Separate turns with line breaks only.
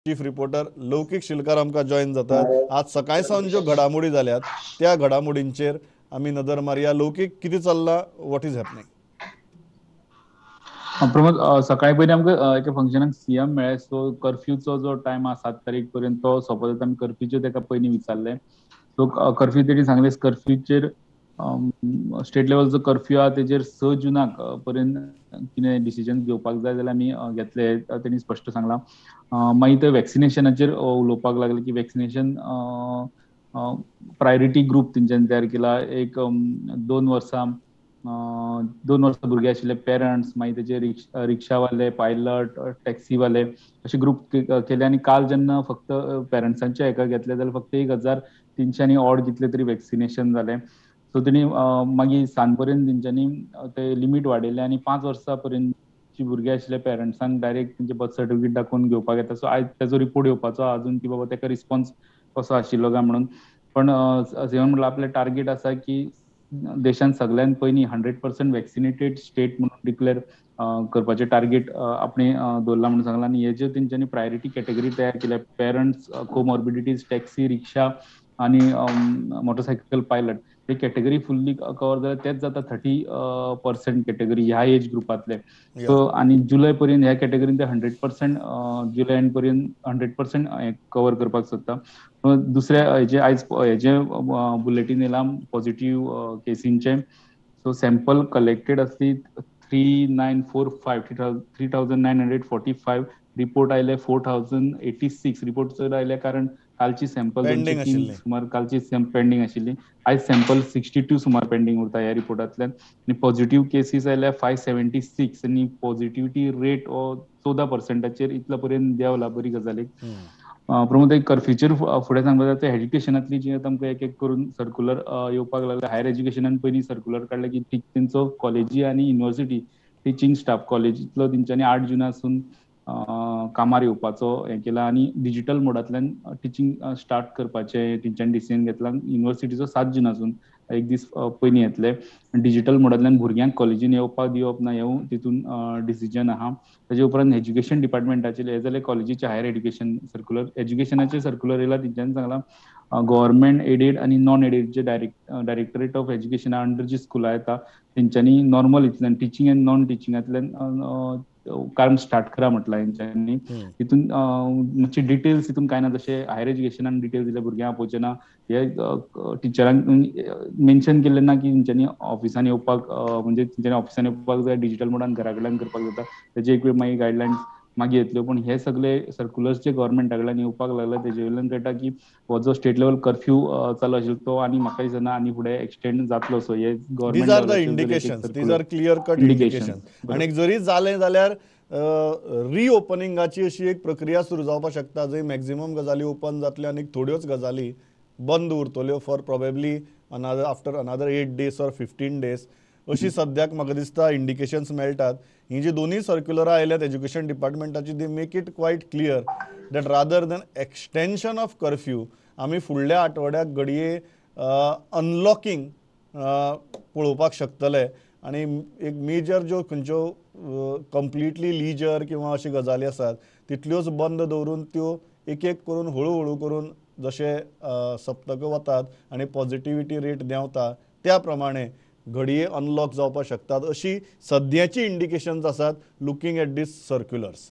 Chief reporter लौकीक शिलकार आमकां join जातात. आज सकाळ सावन ज्यो घडामोडी जाल्यात त्या घडामोडींचेर आमी नदर मारया. लौकीक, कितें चल्लां? What is happening?
Pramod, सकाळी पयलीं आमकां एका फंक्शनाक सीएम मेळ्ळे. सो कर्फ्यूचो जो टायम आसा 7 तारीख पर्यंत तो सोंपत येता. आमी कर्फ्यूचेर ताका पयलीं विचारलें. सो कर्फ्यू तेणी सांगलें, कर्फ्यूचेर स्टेट लेवलचो कर्फ्यू आहा तेजेर 6 जुनाक पर्यंत कितें डिसिजन घेवपाक जाय जाल्यार आमी घेतले, तेणी स्पश्ट सांगलां. मागीर ते वॅक्सिनेशनाचेर उलोवपाक लागले की वॅक्सिनेशन प्रायोरिटी ग्रूप तेंच्यांनी तयार केला. एक 2 वर्सां भुरगे आशिल्ले पेरंट्स, मागीर तेजे रिक्षावाले, पायलट, टॅक्सीवाले अशे ग्रूप केले. आनी काल जेन्ना फक्त पेरंट्सांचे हेका घेतले जाल्यार फक्त 1300 आनी ऑड कितले तरी वॅक्सिनेशन जालें. सो तेणी मागीर सांज पर्यंत तेंच्यांनी ते लिमीट वाडयले आनी 5 वर्सां पर्यंतची भुरगीं आशिल्ल्या पेरंट्सांक डायरेक्ट तेंचे बर्थ सर्टिफिकेट दाखोवन घेवपाक येता. सो आयज तेजो रिपोर्ट येवपाचो अजून की बाबा तेका रिस्पॉन्स कसो आशिल्लो काय म्हणून. पण सीएमान म्हणलां, आपलें टार्गेट आसा की देशांत सगळ्यात पयलीं 100% वॅक्सिनेटेड स्टेट म्हणून डिक्लेअर करपाचें टार्गेट आपणे दवरलां म्हणून सांगलां. आनी हेज्यो तेंच्यांनी प्रायोरिटी कॅटेगरी तयार केल्या, पेरंट्स, कोमॉर्बिडिटीज, टॅक्सी, रिक्षा आनी मोटरसायकल पायलट, हे कॅटेगरी फुल्ली कवर जाल्यार तेच जाता 30% कॅटेगरी ह्या एज ग्रुपांतले. सो आनी जुलय पर्यंत ह्या कॅटेगरीन ते 100%, जुलय एंड पर्यंत 100% कवर करपाक सोदता. दुसऱ्या हेजे आयज हेजे बुलेटीन येयलां पॉझिटिव्ह केसींचे. सो सॅम्पल कलेक्टेड आसली 3945, 3945. रिपोर्ट आयले 4086. रिपोर्ट चड आयले कारण कालची सॅम्पल 203 सुमार कालची पेंडींग आशिल्ली. आयज सॅम्पल 62 सुमार पेंडींग उरता ह्या रिपोर्टांतल्यान. आनी पॉझिटिव्ह केसीस आयल्या 576 आनी पॉझिटिव्हिटी रेट हो 14 पर्संटाचेर इतलो पर्यंत देंवला, बरी गजाल एक. प्रमोद, एक कर्फ्यूचेर फुडें सांगपाक जाय, एज्युकेशनांतली जी आतां आमकां एक एक करून सर्कुलर येवपाक लागले. हायर एज्युकेशनान पयलीं सर्कुलर काडलें की तेंचो कॉलेजी आनी युनिवर्सिटी टिचींग स्टाफ कॉलेजींतलो तेंच्यांनी 8 जुनासून कामार येवपाचो हें केलां आनी डिजिटल मोडांतल्यान टिचींग स्टार्ट करपाचें तेंच्यांनी डिसिजन घेतलां. युनिवर्सिटीचो 7 जुनासून, एक दीस पयलीं येतले. डिजिटल मोडांतल्यान भुरग्यांक कॉलेजीन येवपाक दिवप ना हें तितून डिसिजन आहा. ताजे उपरांत एज्युकेशन डिपार्टमेंटाचेर हे जाले कॉलेजीचे हायर एज्युकेशन सर्कुलर. एज्युकेशनाचे सर्कुलर येयला, तेंच्यांनी सांगलां गव्हर्मेंट एडेड आनी नॉन एडेड जे डायरेक्टरेट ऑफ एज्युकेशना अंडर जी स्कुलां येता तेंच्यांनी नॉर्मल हितूंतल्यान टिचींग एंड नॉन टिचिंगांतल्यान काम स्टार्ट करा म्हटलां तेंच्यांनी. तितून मातशी डिटेल्स तितून कांय ना. जशें हायर एज्युकेशनान डिटेल्स दिले, भुरग्यांक आपोवचें ना हे, टिचरांक मेन्शन केल्लें ना की तेंच्यांनी ऑफिसान येवपाक, म्हणजे तेंच्यांनी ऑफिसान येवपाक जाय, डिजिटल मोडान घरा कडल्यान करपाक जाता, तेजे एक वेळ मागीर गायडलायन्स मागीर येतल्यो. पण हे सगळे सर्कुलर्स जे गव्हर्मेंटा कडल्यान येवपाक लागले तेजे वयल्यान कळटा की हो जो स्टेट लेवल कर्फ्यू चालू आशिल्लो तो आनी म्हाका दिसना आनी फुडें एक्सटेंड जातलो. सो हे
These are the indication, these are clear cut indication. आनी जरी जालें जाल्यार रिओपनिंगाची अशी एक प्रक्रिया सुरू जावपाक शकता, जंय मॅक्झिमम गजाली ओपन जातल्यो आनी थोड्योच गजाली बंद उरतल्यो for probably another after another 8 days or 15 days, अशी सद्याक म्हाका दिसता इंडिकेशन्स मेळटात. ही जी दोनूय सर्क्युलरां आयल्यात education डिपार्टमेंटाची, they make it quite clear that rather than extension of curfew आमी फुडल्या आठवड्याक घडये अनलॉकींग पळोवपाक शकतले. आनी एक मेजर ज्यो खंयच्यो कंप्लिटली लिजर किंवा अश्यो गजाली आसात तितल्योच बंद दवरून त्यो एक एक करून, हळू हळू करून, जशे सप्तक वतात आनी पॉझिटिविटी रेट देंवता त्या प्रमाणे घडये अनलॉक जावपाक शकतात, अशी सद्याची इंडिकेशन्स आसात लुकींग एट these circulars.